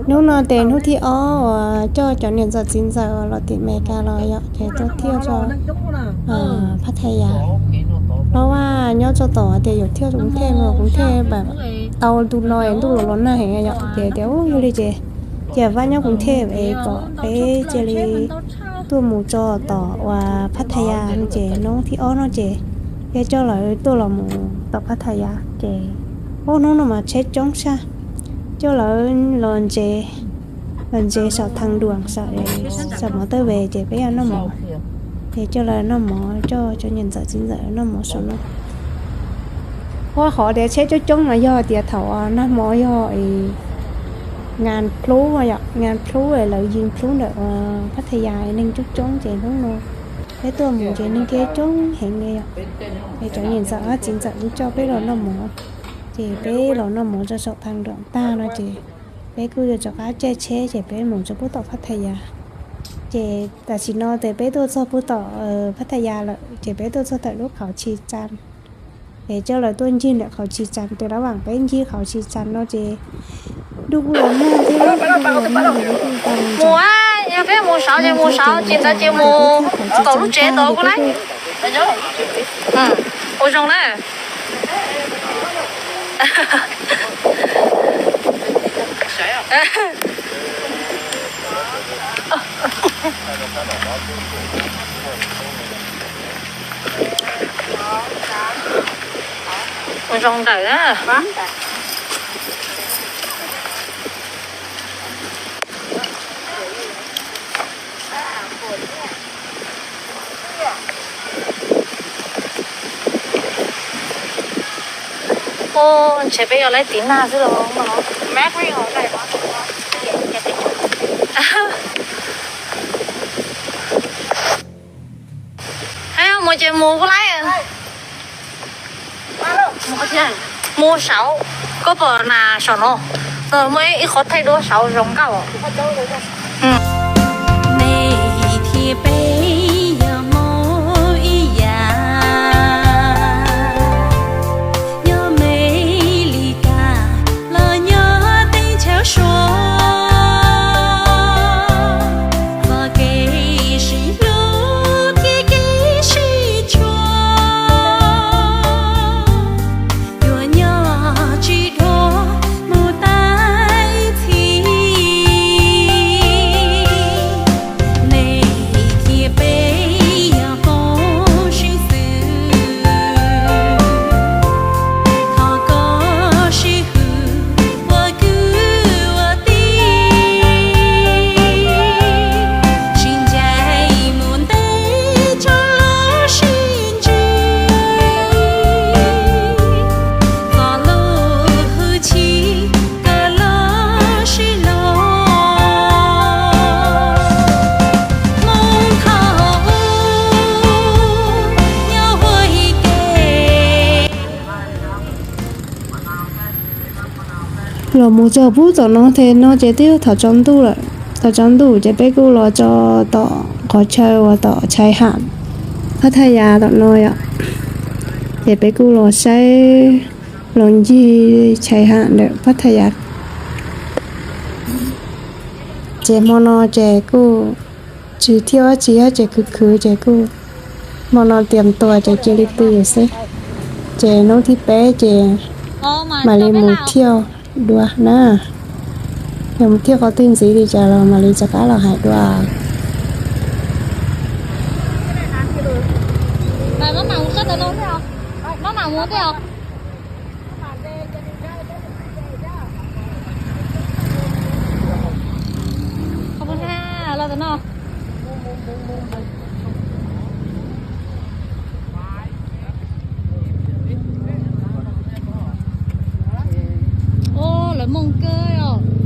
Hnub no ces hnub thib ob uas coj cov niam ntxawm txiv ntxawm los tim Amelikas los yom, ces tuaj thiaj rau Phathaya. Hnub no nyob rau tom tias yuav thiaj Koob Thej no, Koob Thej tau ntu no es ntuj los los nag heev yom, ces tias ub yog li ces cia Vaj nyob Koob Thej es kom peb cia li tuaj mus tso tom uas Phathaya no ces hnub thib ob no ces thiaj coj lawv tuaj los mus tom Phathaya ces ub hnub no mas tsheb coob saj, coj lawv los ntsev, los ntsev saum thaj duam saum mov tawj ve ces peb yuav noj mov, ces coj lawv noj mov, coj cov niam ntxawm txiv ntxawm noj mov saum no. Ua qhov tias tsheb coob coob mas yog tias thaum nag hmo yog ngas plub yom, ngas plub lawv yees plub ntawm Phathaya neeg coob coob ces hnub no peb tuaj mus ces neeg thiaj coob heev li yom. Es cov niam ntxawm txiv ntxawm kuj coj peb los noj mov, ces peb los noj mov rau saum thaj duam tag no ces peb kuj yuav rov qab caij tsheb ces peb mus rau pub tom Phathaya. Ces tam sim no ces peb tuaj txog pub tom Phathaya lawm ces peb tuaj txog ntawm lub qhov tshis tsa, es coj lawv tuaj ncig ntawm qhov tshis tsa, ces lab vam peb ncig qhov tshis tsa no ces ntuj kuj los nag thiab, ntuj los nag ces peb kuj tau mus, yog peb mus saud ces mus saud, tsis ntawd ces mus tom lub tsev tod kuj lab. Ua zoo na. Ua zoo ntawm na. Ntshe peb yuav laib tiv nag xwb los. Hais mus ces mus kuj laib. Mus saud, koj pom na saum no, muaj ib qhov thaij duab saud zoo nkauj. Nej thiab peb yog Hmoob ib yam, nyob Meskas los nyob teb chaws Suav, vov kev sib hlub thiab kev sib tshua, yuav nyob tsis dhuav mus tag ib txhis. Nej thiab peb yog Hmoob sib xws, thov koj sib hwm ua kwv ua tij, sib ncaim mus ntev tso los sib ntsib, kom lub hwj chim kawg los sib luag. Hmoob thaum ub nyob Huab Ib Ke. Los mus txog pub tom no thiab no ces twb thaum tsaus ntuj lawm. Thaum tsaus ntuj ces peb kuj los tso tom qhov chaw uas tom Chais Ham, Phathaya tom no yom. Ces peb kuj los saib, los ncig Chais Ham ntawm Phathaya. Ces hmo no ces kuj tsis thiaj ua tsi, ces khwv khwv ces kuj hmo no tias tuag ces cia li pw xwb. Ces hnub thib peb ces mam li mus thiaj dua na. Yog mus thiaj qhov twg ntxiv li cas los mam li rov qab los hais dua. Lawv moog kawg os.